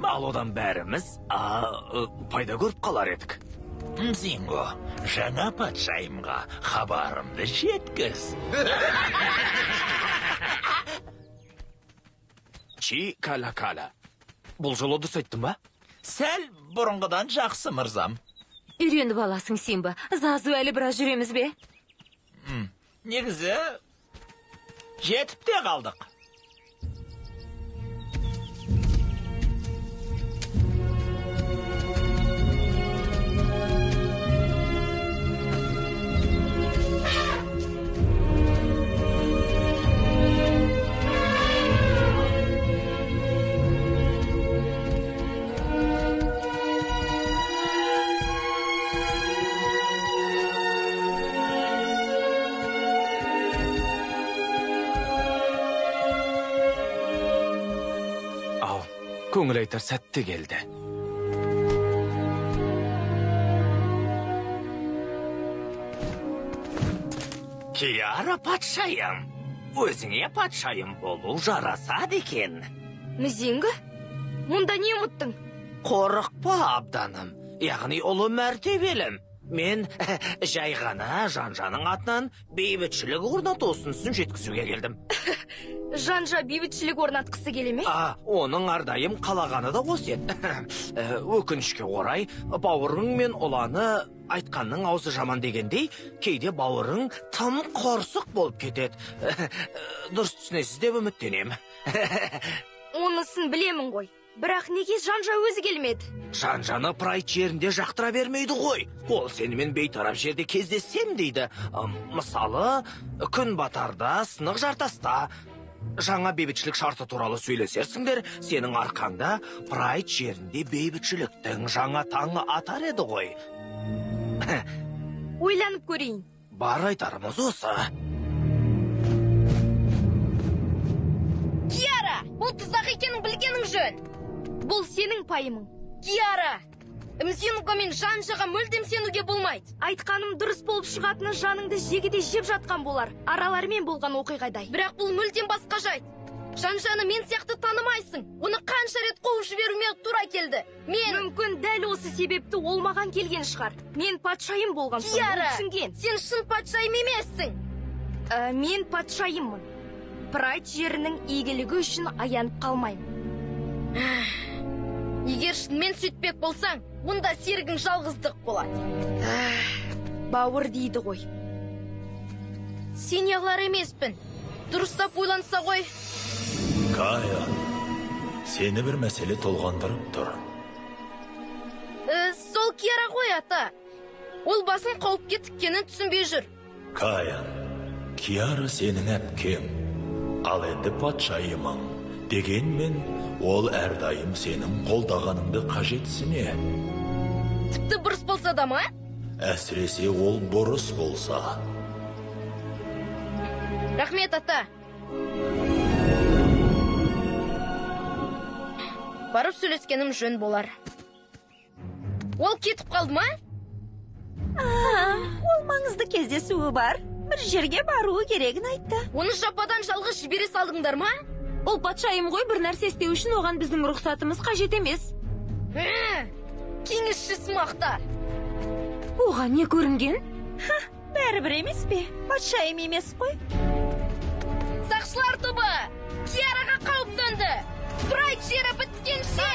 Ал одан бәріміз пайда көріп қалар едік. Мзинго, жаңа патшайымға хабарымды жеткіз. Чи кала-кала. Бұл жолы дұрыс айттым ба? Сәл бұрынғыдан жақсы, мырзам. Үйреніп аласың, Симба. Зазу әлі біраз жүреміз бе? Негізі, жетіп те қалдық. Көңіл айтар сәтті келді. Киара патшайым, өзіңе патшайым болу жарасады екен. Мзинго, мұнда не ұмыттың? Қорықпа, абданым, яғни ұлы мәртебелім. Мен жай ғана Жанжаның атынан бейбітшілік орнату ұсынысын жеткізуге келдім. Жанжа бейбітшілік орнатқысы келе ме? Оның әрдайым қалағаны да осы еді. Өкінішке орай, бауырың мен ұланы айтқанның аузы жаман дегендей, кейде бауырың тым қорсық болып кетеді. Дұрыс түсінесіз деп үміттенемін. Онысын білемін ғой. Бірақ неге Жанжа өзі келмеді? Жанжаны Прайд жерінде жақтыра бермейді ғой. Ол сенімен бейтарап жерде кездессем дейді. Мысалы, күн батарда, сынық жартаста. Жаңа бейбітшілік шарты туралы сөйлесерсіңдер, сенің арқаңда Прайд жерінде бейбітшіліктің жаңа таңы атар еді ғой. Ойланып көрейін. Бар айтарымыз осы. Киара, бұл тұзақ екенін білгенің жөн. Бұл сенің пайымың. Киара, Мзинго мен Жанжаға мүлдем сенуге болмайды. Айтқаным дұрыс болып шығатыны жаныңды жегіде жеп жатқан болар. Аралармен болған оқиғадай. Бірақ бұл мүлдем басқа жайт. Жанжаны мен сияқты танымайсың. Оны қанша рет қуып жіберуіме тура келді. Мен... Мүмкін дәл осы себепті ол маған келген шығар. Мен патшайым болған соң ол түсінген. Сен шын патшайым емессің. Мен патшайыммын. Прайд жерінің игілігі үшін аянып қалмаймын. Егер шынымен сөйтпек болсаң, онда серігің жалғыздық болады. Бауыр дейді ғой. Сен алар емеспін. Дұрыстап ойланса ғой. Кая, сені бір мәселе толғандырып тұр. Сол Киара ғой, ата. Ол басын қауіпке тіккенін түсінбей жүр. Кая, Киара сенің әпкең, ал енді патшайымың. Дегенмен, ол әрдайым сенің қолдағаныңды қажетсіне. Тіпті бұрыс болса да ма? Әсіресе ол бұрыс болса. Рахмет, ата. Барып сөйлескенім жөн болар. Ол кетіп қалды ма? Ол маңызды кездесуі бар. Бір жерге баруы керегін айтты. Оны жападан жалғыз жібере салдыңдар ма? Ол патшайым ғой, бір нәрсе істеу үшін оған біздің рұқсатымыз қажет емес. Кеңесші сымақтар. Оған не көрінген? Бәрібір емес пе? Патшайым емес қой. Сақшылар тобы! Киараға қауіп төнді! Прайд жері біткенше!